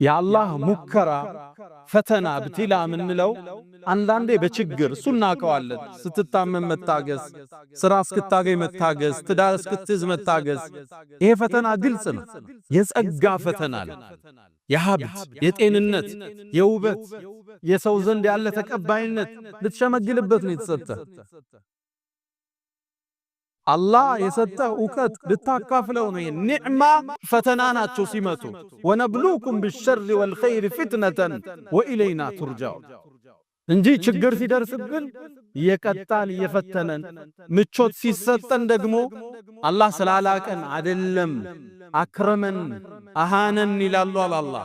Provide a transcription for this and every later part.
የአላህ ሙከራ፣ ፈተና፣ ابتلاء የምንለው አንዳንዴ በችግር፣ እሱ እናውቀዋለን። ስትታመም መታገስ፣ ስራ እስክታገኝ መታገስ፣ ትዳር እስክትይዝ መታገስ፣ ይሄ ፈተና ግልጽ ነው። የጸጋ ፈተና ነው። የሀብት፣ የጤንነት፣ የውበት፣ የሰው ዘንድ ያለ ተቀባይነት ልትሸመግልበት ነው የተሰጠ። አላህ የሰጠህ እውቀት ልታካፍለው ነው። ኒዕማ ፈተና ናቸው ሲመጡ። ونبلوكم بالشر والخير فتنة وإلينا ترجعون እንጂ ችግር ሲደርስብን እየቀጣን እየፈተነን፣ ምቾት ሲሰጠን ደግሞ አላህ ስላላቀን አደለም። أكرمن أهانن ይላሉ አላህ።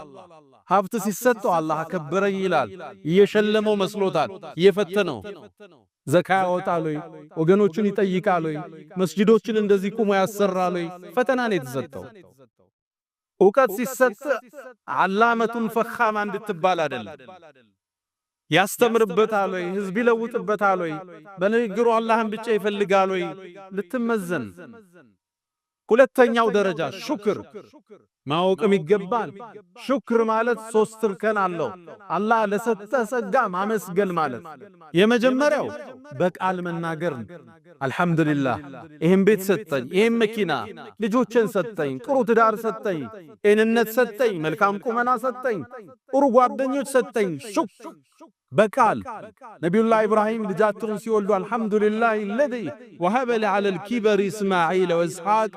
ሀብት ሲሰጠው አላህ አከበረኝ ይላል። እየሸለመው መስሎታል፣ እየፈተነው። ዘካ ያወጣል ወይ? ወገኖቹን ይጠይቃል ወይ? መስጂዶችን እንደዚህ ቁሞ ያሰራል ወይ? ፈተና ነው የተሰጠው። እውቀት ሲሰጥ علامة فخامة እንድትባል አይደለም። ያስተምርበታል ወይ? ህዝብ ይለውጥበታል ወይ? በንግግሩ አላህን ብቻ ይፈልጋል ወይ? ልትመዘን። ሁለተኛው ደረጃ ሹክር ማወቅም ይገባል። ሹክር ማለት ሶስት እርከን አለው። አላህ ለሰጠ ጸጋ ማመስገን ማለት የመጀመሪያው በቃል መናገር ነው። አልሐምዱሊላህ፣ ይህን ቤት ሰጠኝ፣ ይህን መኪና፣ ልጆችን ሰጠኝ፣ ጥሩ ትዳር ሰጠኝ፣ ጤንነት ሰጠኝ፣ መልካም ቁመና ሰጠኝ፣ ጥሩ ጓደኞች ሰጠኝ። ሹክር በቃል። ነቢዩላህ ኢብራሂም ልጃቸውን ሲወልዱ الحمد لله الذي وهب لي على الكبر إسماعيل وإسحاق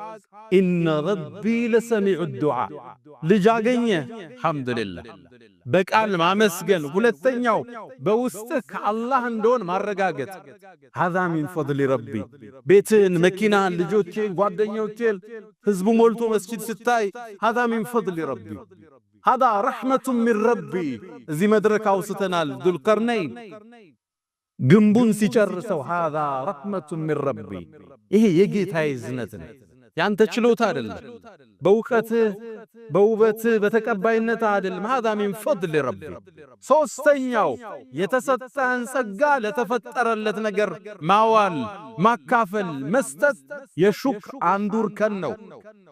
إن ربي لسميع الدعاء። ልጅ አገኘ፣ አልሐምዱሊላህ በቃል ማመስገን። ሁለተኛው በውስጥህ ከአላህ እንደሆን ማረጋገጥ። هذا من فضل ربي። ቤትህን፣ መኪናህን፣ ልጆቼን፣ ጓደኞቼን፣ ህዝቡ ሞልቶ መስጂድ ስታይ هذا من فضل ربي، هذا رحمة من ربي። እዚህ መድረክ አውስተናል። ዙልቀርነይን ግንቡን ሲጨርሰው هذا رحمة من ربي፣ ይሄ የጌታዬ እዝነት ነው። ያንተ ችሎታ አይደለም። በእውቀትህ፣ በውበትህ፣ በተቀባይነት አይደለም። هذا من فضل ربي። ሶስተኛው የተሰጠህን ጸጋ ለተፈጠረለት ነገር ማዋል፣ ማካፈል፣ መስጠት የሹክር አንዱ እርከን ነው።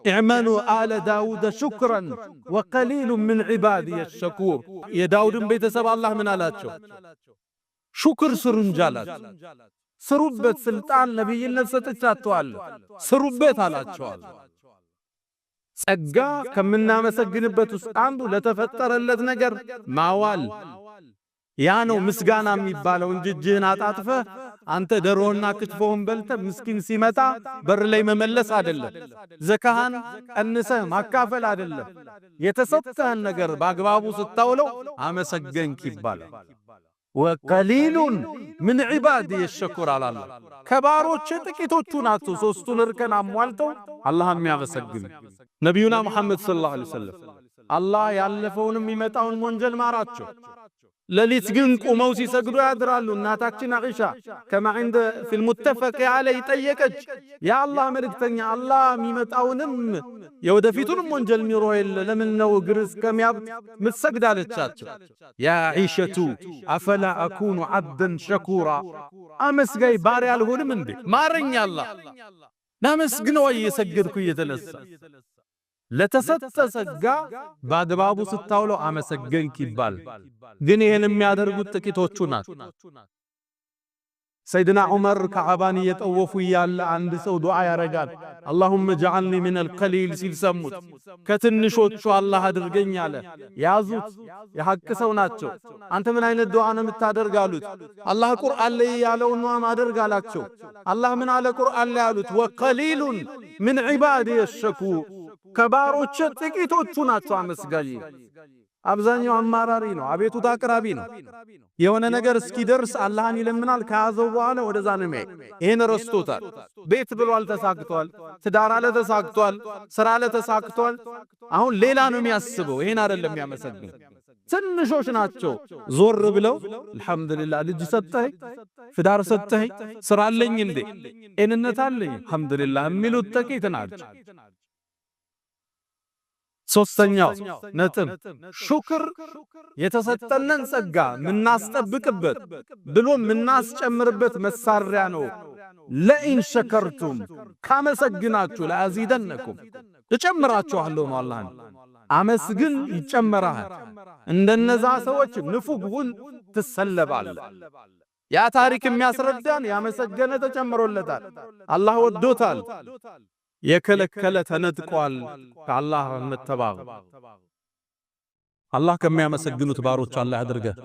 اعملوا آل داود شكرا وقليل من عبادي الشكور። የዳውድን ቤተሰብ አላህ ምን አላቸው? ሹክር ስሩ እንጂ አላቸው። ስሩበት፣ ስልጣን ነቢይነት ሰጥቻቸዋለሁ፣ ስሩበት አላቸዋል። ጸጋ ከምናመሰግንበት ውስጥ አንዱ ለተፈጠረለት ነገር ማዋል፣ ያ ነው ምስጋና የሚባለው እንጂ እጅህን አጣጥፈህ አንተ ደሮና ክትፎውን በልተህ ምስኪን ሲመጣ በር ላይ መመለስ አይደለም። ዘካህን ቀንሰህ ማካፈል አይደለም። የተሰጠህን ነገር በአግባቡ ስታውለው አመሰገንክ ይባላል። وقليل من عبادي الشكور አላለ። ከባሮች ጥቂቶቹ ናቸው ሶስቱን እርከን አሟልተው አላህን የሚያመሰግኑ። ነቢዩና መሐመድ صلى الله عليه وسلم አላህ ያለፈውንም የሚመጣውን ወንጀል ማራቸው። ሌሊት ግን ቁመው ሲሰግዱ ያድራሉ። እናታችን አኢሻ كما عند في المتفق عليه ጠየቀች። የአላህ መልእክተኛ፣ አላህ የሚመጣውንም የወደፊቱንም ወንጀል ምሮ የለ፣ ለምን ነው እግር እስከሚያብጥ ምትሰግድ አለቻቸው። يا عائشة أفلا أكون عبدا شكورا፣ አመስጋይ ባሪያ አልሆንም እንዴ? ማረኝ አላህ፣ ላመስግነው እየሰገድኩ እየተነሳ። ለተሰጠ ጸጋ በአግባቡ ስታውለው አመሰገንክ ይባል። ግን ይህን የሚያደርጉት ጥቂቶቹ ናቸው። ሰይድና ዑመር ከዓባን እየጠወፉ እያለ አንድ ሰው ዱዓ ያረጋል። اللهم اجعلني من القليل ሲል ሰሙት። ከትንሾቹ አላህ አድርገኝ አለ። ያዙት፣ የሐቅ ሰው ናቸው። አንተ ምን አይነት ዱዓ ነው የምታደርግ አሉት። አላህ ቁርአን ላይ ያለውን ነው ማደርግ አላቸው። አላህ ምን አለ ቁርአን ላይ አሉት። وقليل من عبادي الشكور፣ ከባሮች ጥቂቶቹ ናቸው አመስጋኝ። አብዛኛው አማራሪ ነው፣ አቤቱታ አቅራቢ ነው። የሆነ ነገር እስኪደርስ አላህን ይለምናል። ከያዘው በኋላ ወደዛ ነው የሚሄድ። ይሄን ረስቶታል። ቤት ብሏል፣ ተሳክቷል። ትዳር አለ፣ ተሳክቷል። ስራ አለ፣ ተሳክቷል። አሁን ሌላ ነው የሚያስበው። ይሄን አይደለም የሚያመሰግን። ትንሾች ናቸው ዞር ብለው አልሐምዱሊላህ፣ ልጅ ሰጠኸኝ፣ ትዳር ሰጠኸኝ፣ ስራ አለኝ እንዴ፣ ጤንነት አለኝ፣ አልሐምዱሊላህ የሚሉት ጥቂት ናቸው። ሶስተኛው ነጥብ፣ ሹክር የተሰጠንን ጸጋ ምናስጠብቅበት ብሎ ምናስጨምርበት መሳሪያ ነው። لئن شكرتم፣ ካመሰግናችሁ፣ لأزيدنكم፣ እጨምራችኋለሁ ነው አላህ። አመስግን ይጨመራል። እንደነዛ ሰዎች ንፉግ ሁን ትሰለባለህ። ያ ታሪክ የሚያስረዳን ያመሰገነ ተጨምሮለታል፣ አላህ ወዶታል። የከለከለ ተነጥቋል። ከአላህ ረህመት ተባሩ። አላህ ከሚያመሰግኑት ባሮች አላህ ያድርገህ።